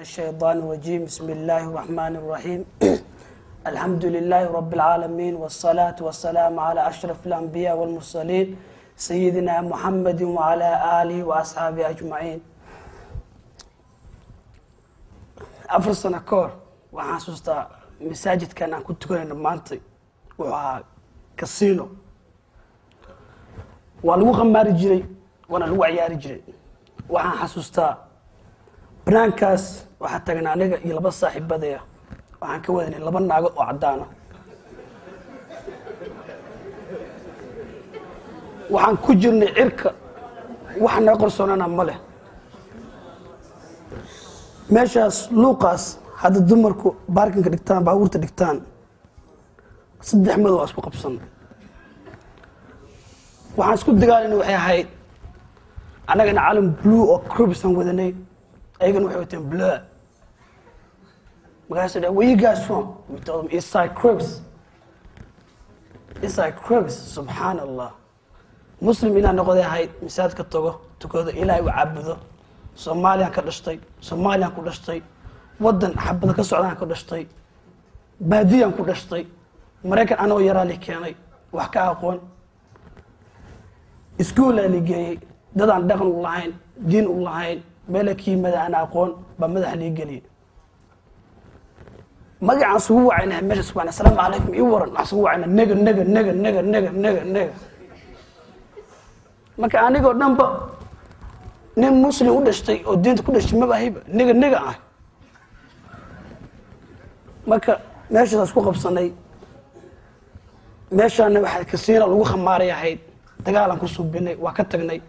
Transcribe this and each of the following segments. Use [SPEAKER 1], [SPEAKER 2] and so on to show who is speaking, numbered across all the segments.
[SPEAKER 1] الشيطان الرجيم. بسم الله الرحمن الرحيم. الحمد لله رب العالمين، والصلاة والسلام على أشرف الأنبياء والمرسلين، سيدنا محمد وعلى آله وأصحابه أجمعين. 4 sano ka hor waxaan xasuustaa masaajidkan aan ku tukanayno maanta wuxuu ahaa casino. Waa lagu khamaari jiray, waana lagu ciyaari jiray. Waxaan xasuustaa banaankaas waxaa tagnaa aniga iyo laba saaxiibadaya. Waxaan ka wadanay laba naagood oo caddaana. Waxaan ku jirnay cirka, wax naga qarsoonana ma leh. Meeshaas luuqaas hadda dumarku parking-ka dhigtaan, baabuurta dhigtaan, saddex madow waa isku qabsan. Waxaan isku dagaalayna waxay ahayd annagana calan blue oo Crips aan wadanay, ayagana waxay wateen blue. Markaasuu dhahay, "Where you guys from?" We told them, "Eastside Crips, Eastside Crips." Subxaan Allah, Muslim inaan noqoday ahayd, masaajidka tago, tukado, Ilaahay u caabudo. Soomaaliyaan ka dhashtay, Soomaaliyaan ku dhashtay, waddan xabada ka socdaan ka dhashtay, baadiyaan ku dhashtay. Maraykan anoo yaraa li keenay, wax ka aqoon. Iskuolaa li geeyey, dadaan dhaqan u lahayn, diin u lahayn, meela ka yimada aan aqoon baa madaxa lii geliyey. Magacaan isugu wacayna meesha isugu wacayna, "Asalaamu calaykum, ii waran." Waxaan isugu wacayna nigga, nigga, nigga, nigga, nigga, nigga, nigga. Marka anigoo dhanba nin Muslim u dhashtay oo diinta ku dhashtay maba ahiba, nigga, nigga ah. Marka meeshaas ku qabsanay, meeshaana waxaa casino lagu khamaaray ahayd. Dagaalaan ku suubinay, waa ka tagnay.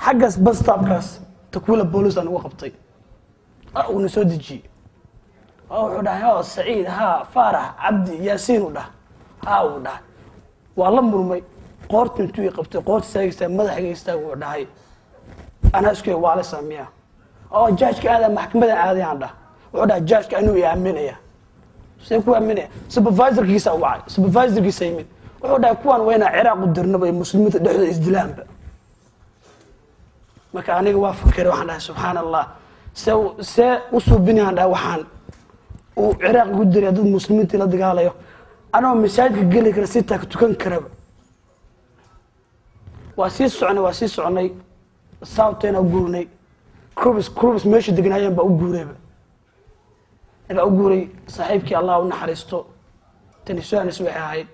[SPEAKER 1] Xaggaas bus stop-kaas Tukwila police aan ugu qabtay, uuna soo dejiyey oo wuxuu dhahay, "O Saciid, haa, Faarax Cabdi Yaasiin," uu dhah, haa, uu dhahay. Waa la murmay. Qoorta intuu i qabtay, qoorta istaagaysaa, madaxga istaag, uu dhahay, "Anaa isku waa la saamiya oo judge-ka aada, maxkamadan aadayaan," dhah. Wuxuu dhahay, "Judge-ka anuu i aaminaya, see ku aaminaya?" Supervisorkiisa wacay, supervisorkiisa yimid. Wuxuu dhahay, "Kuwaan waa inaa Ciraaq u dirnaba, ee Muslimiinta dhexdooda isdilaanba." Marka aniga waa fakeray. Waxaan dhahay, "Subxaan Allah, see u suubinayaan?" Dhahay, "Waxaan uu Ciraaq igu diray dad Muslimiintii la dagaalayo, anoo masaajidka geli kara, si taag tukan karaba." Waa sii soconay, waa sii soconay, southena u guurnay. Crips meesha degnaayeen baa u guurayba. Markaa u guuray, saaxiibkii Allah u naxariisto, tanisuanis waxay ahayd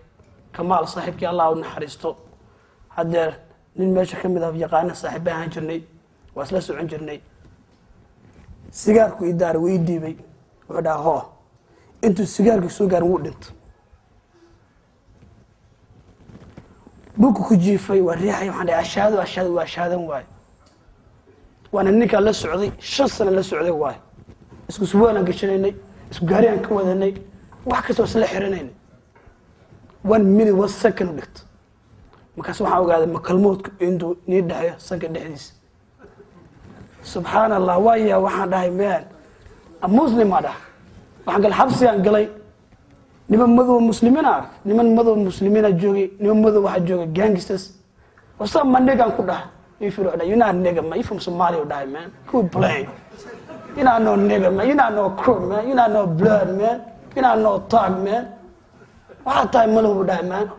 [SPEAKER 1] Kamaal, saaxiibkii Allah u naxariisto. Haddeer nin meesha ka mid ah yaqaana, saaxiib ahaan jirnay, waa isla socon jirnay. Sigaarku ii daaray, wuu ii dhiibay. Wuxuu dhaha, "Hoo." Intuu sigaarka soo gaarin wuu dhinto. Dhulka ku jiifay, waa riixay. Waxaan dhahay, "Ashaado, ashaado." Waa ashaadan waayo. Waana ninkaan la socday, 5 sano la socday waayo. Isku suwaalaan gashanaynay, isku gaariyaan ka wadanay, wax kastoo isla xiranaynay. One minute, one second u dhigto. Markaas waxaan ogaaday makalmoodku intuu nii dhexeeyo sanka dhexdiisa. Subxaan Allah, waaya. Waxaan dhahay, "Man, Muslim aa dhah." Waxaan galay xabsigaan galay. Niman madow Muslimiina ark, niman madow Muslimiina joogay, niman madow waxaa joogay gangsters. "What's up, my nigga?" ku dhaha. If you dhahay, "You not nigga, man. You from Somalia," dhahay. "Man, quit playing. You not no nigga, man. You not no crook, man. You not no blood, man. You not no thug, man. Waxaa tahay malo," buu dhahay. "Man,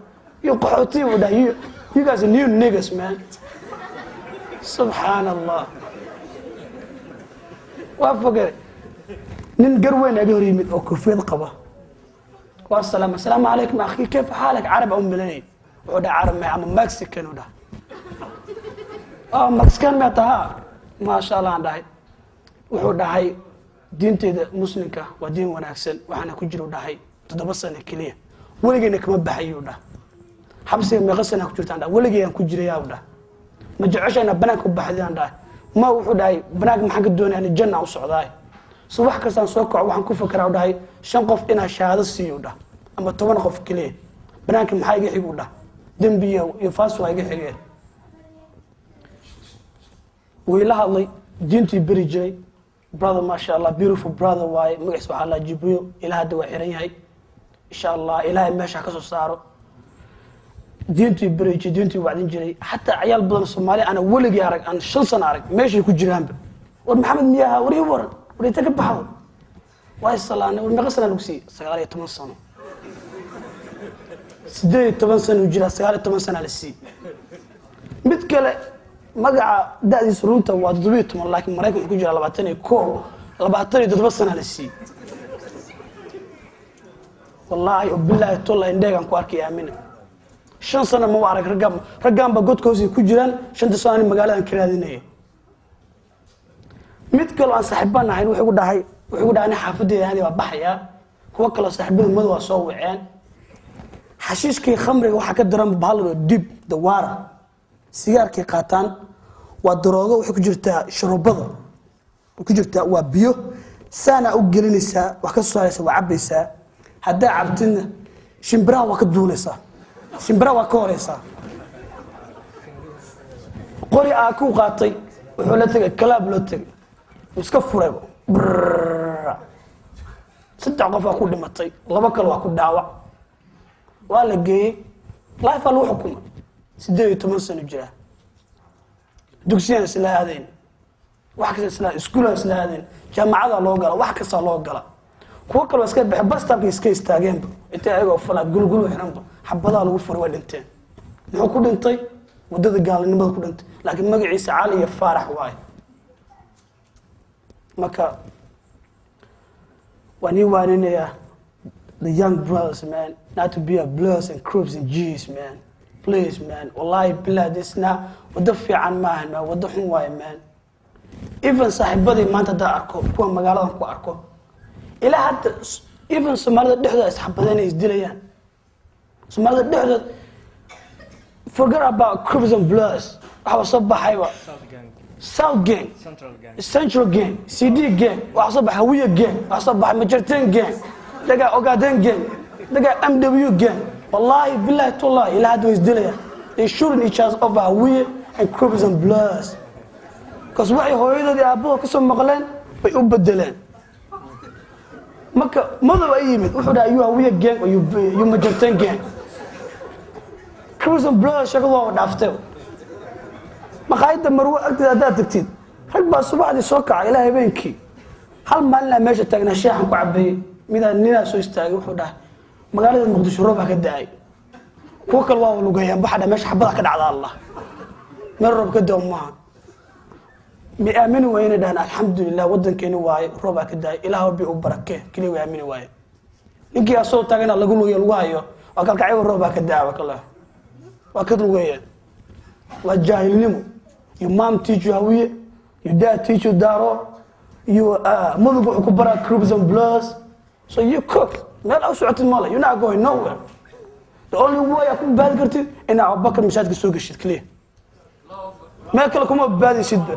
[SPEAKER 1] you qaxooti," buu dhahay. You guys are new niggas, man." Subxaan Allah, waa fogay. Nin gar weyn aga hor yimid oo koofiyad qaba. Waa salaam. "Asalaamu calaykum, akhi, kayf xaalak?" Carab aan malanay. Wuxuu dhaha, "Carab may ama Mexican?" u dhaha. "Oh, Mexican mee tahaa? Maasha Allah," aan dhahay. Wuxuu dhahay, "Diinteyda Muslimka waa diin wanaagsan. Waxaana ku jira," u dhahay, "7 sano keliya, weligeyna kama baxayuu," dhah. "Xabsiga meeqa sana ku jirtaan?" Dhahay. "Weligeyaan ku jirayaa," u dhahay. "Ma jecesha inaa banaanka u baxdaan?" Dhahay. "Ma." Wuxuu dhahay, "Banaanka maxaan ka doonaya? Janna u socdaay. So wax kastaan soo kaco waxaan ku fakeraa," u dhahay, "shan qof inaa shahaado siiyo," u dhah, "ama 10 qof keliya. Banaanka maxaa iga xig?" u dhah. "Dembiyo iyo faas waa iga xigeen." Wuu ila hadlay, diintii beri jiray. Brother, maasha Allah, beautiful brother waaye. Magaciisa waxaa laa Jibriil. Ilaa hadda waa xiran yahay. Insha Allah Ilaahay meesha ka soo saaro. Diintii beri jiray, diintii wacdin jiray. Xataa cayaal badan Soomaali ana weligii arag, aan 5 sano arag, meeshay ku jiraanba, "War Maxamed miyaha? War ii waran, War inta ka baxdo waa isalaanay. War meeqa sana lagu siiyey? 19 sano. 18 sano uu jiraa, 19 sana la siiyey. Mid kale magaca da'diisa runta waa 17, laakiin Maraykan wuxuu ku jiraa 21, 27 sana la siiyey. Wallaahi bilaahi tolla indheegaan ku arkay aamina. 5 sano ma arag raggaan, raggaan ba godka hoose ku jiraan. 5ta sano magaaladan ka raadinaya. Mid kaloo aan saaxiibaan ahayn wuxuu ku dhahay ani xaafadeeda aadi waa baxayaa. Kuwo kaloo saaxiibada madu waa soo waceen. Xashiishkii khamriga waxaa ka daran bahal oo dib dawaara sigaarkay qaataan. Waa daroogo, waxay ku jirtaa sharobada, way ku jirtaa. Waa biyo saana u gelinaysaa, wax ka soo saaraysa, waa cabaysaa. Haddaa cabtidna shimbiraha waa ka duulaysaa, shimbiraha waa ka horeysaa. Qori aa ku qaatay wuxuu la tegay club, loo tegay, wuu iska furayba. Brrrr. 3 qof waa ku dhimatay, 2 kale waa ku dhaawac. Waa la geeyey, life aa lagu xukumay. 18 sano jiraa. Dugsiyaan isla aadeen, wax kasta isla, iskuulaan isla aadeen, jaamacadaa loo gala, wax kastaa loo gala. Kuwo kale waa iska baxeen, bus stopkay iska istaageenba, intay ayagoo falaa gulgulu xiranba xabadaa lagu furay, waa dhinteen. Muxuu ku dhintay? Waddada gaalinimada ku dhintay, laakiin magaciisa Cali iyo Faarax waaye. Marka waan ii waaninayaa the young brothers, man, not to be a Bloods and Crips and G's, man. Please, man. Wallahi billah, this na waddo fiican maahan, man. Waddo xun waaye, man. Even saaxiibadii maanta haddaa arko, kuwa magaaladan ku arko, ilaa hadda even Soomaalida dhexdooda isxabadeen, ay isdilayaan Soomaalida dhexdood. Forget about Crips and Bloods. Waxaa soo baxayba
[SPEAKER 2] South Gang,
[SPEAKER 1] South Gang,
[SPEAKER 2] Central Gang.
[SPEAKER 1] Central Gang, CD Gang, waxaa soo baxay Hawiye Gang, waxaa soo baxay Majarteen Gang, dagaa Ogaden Gang, dagaa MW Gang. Wallahi billahi tallahi, ilaa hadda way isdilayaan. They shooting each other over Hawiye and Crips and Bloods. Because waxay hooyadoodii aabbahood ka soo maqleen bay u bedeleen. Marka madow ay yimid wuxuu dhahay, "You Hawiye Gang or you Majarteen Gang?" Crips and Bloods sheekadu waa dhaaftay. Maqaayadda Marwo agteeda haddaad tagtid, rag baa subaxdii soo kaca ilaa habeenkii. Hal maalinaa meesha taagnaa, sheexan ku cabeeyey, midaa ninaa soo istaagay, wuxuu dhahay magaalada Muqdisho roob baa ka da-ay. Kuwo kale waa lugeeyaan, waxaa dhahay meesha xabada ka dhacda, Allah, meel roob ka dao maaha. Ma aamini waayena dhahan alxamdulilah wadankeeni waaye, roobaa ka daay, ilaah bi u barakee. Keliya way aamini waaye. Ninkii asagoo taagana lagu lugeeyo, lagu hayo, waa kalkacyo, roob baa ka daa, waa kale waa ka lugeeyeen. Waa jaahilnimo. Your mom teach you Hawiye, your dad teach you Daro, you mudug wuxuu ku baraa Crips and Bloods. So you cook meel aa u socotid male. You're not going nowhere. The only way aa ku badbaadi kartid inaa Abubakar masaajidka soo geshid keliya, meel kale kuma badbaadaysidba.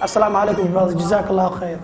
[SPEAKER 1] Assalaamu calaykum, brothers. Jazaak Allahu khayr.